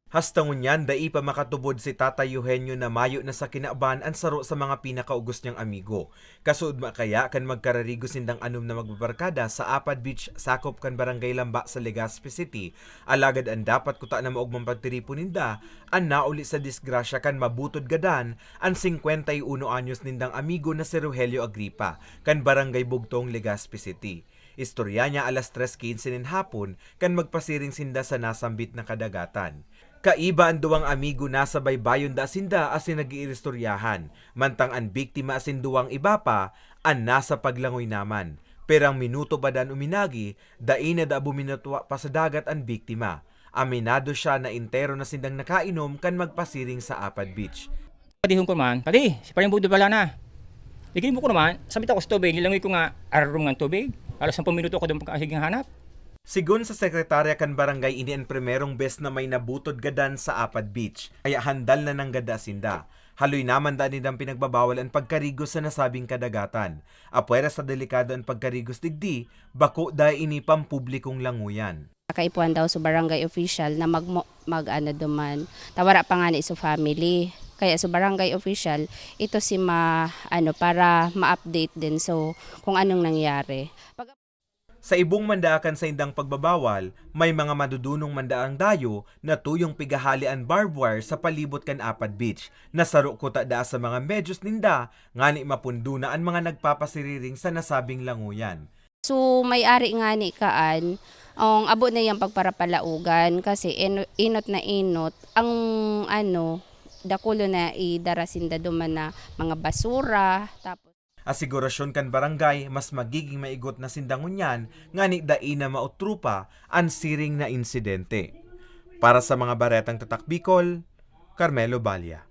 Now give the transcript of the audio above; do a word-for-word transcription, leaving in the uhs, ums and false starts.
Hasta ngunyan, dai pa makatubod si Tatay Eugenio na mayo na sa kinaban an saro sa mga pinakaugos niyang amigo. Kasuodma kaya kan magkararigo sindang anom na magbabarkada sa Apad Beach, sakop kan Barangay Lamba sa Legazpi City, alagad an dapat kuta na maogmang pagtiripon ninda, an nauli sa disgrasya kan mabutod gadan an singkwenta y uno anyos nindang amigo na si Rogelio Agripa, kan Barangay Bugtong, Legazpi City. Istorya niya alas tres quince nin hapon kan magpasiring sinda sa nasambit na kadagatan. Kaiba an duwang amigo, nasa baybayon da sinda asin nag-iiristoryahan, mantang an biktima asin duwang iba pa an nasa paglangoy naman. Pirang minuto pa dan uminagi, dai na da buminutwa pa sa dagat an biktima. Aminado siya na entero na sindang nakainom kan magpasiring sa Apad Beach. Padihon ko man, "Padi, si Paring Budo bala na." Igin mo ko naman, sabi ko sa tubig, nilangoy ko nga, ararom nga tubig. Alas sampung minuto ako doon pagkasiging hanap. Sigon sa sekretarya kan barangay, ini an primerong bes na may nabutod gadan sa Apad Beach, kaya handal na nanggad da sinda. Haloy naman da nindang pinagbabawal an pagkarigos sa nasabing kadagatan. Apwera sa delikado an pagkarigos digdi, bako da ini pampublikong langoyan. Kaipuhan daw sa barangay official na magmo-, mag-ano duman. Ta wara pa ngani sa family. Kaya sa barangay official, ito si ma-, ano, para ma-update din. So, kung anong nangyari. Pag- Sa ibong mandaakan sa indang pagbabawal, may mga madudunong mandaang dayo na tuyong pigahali an barbed wire sa palibot kan Apad Beach, na saro kuta daa sa mga medyos ninda, ngani mapundo na an mga nagpapasiriring sa nasabing langoyan. So, may ari ngani kaan, ang abo na yang pagparapalaogan kasi eno-, enot na enot ang, ano, dakulo na idara sinda duman na mga basura, tapos Asigurasyon kan barangay, mas magiging maigot na sinda ngunyan ngani dai na maotro pa an siring na insidente. Para sa mga Baretang Tatak Bicol, Carmelo Balla.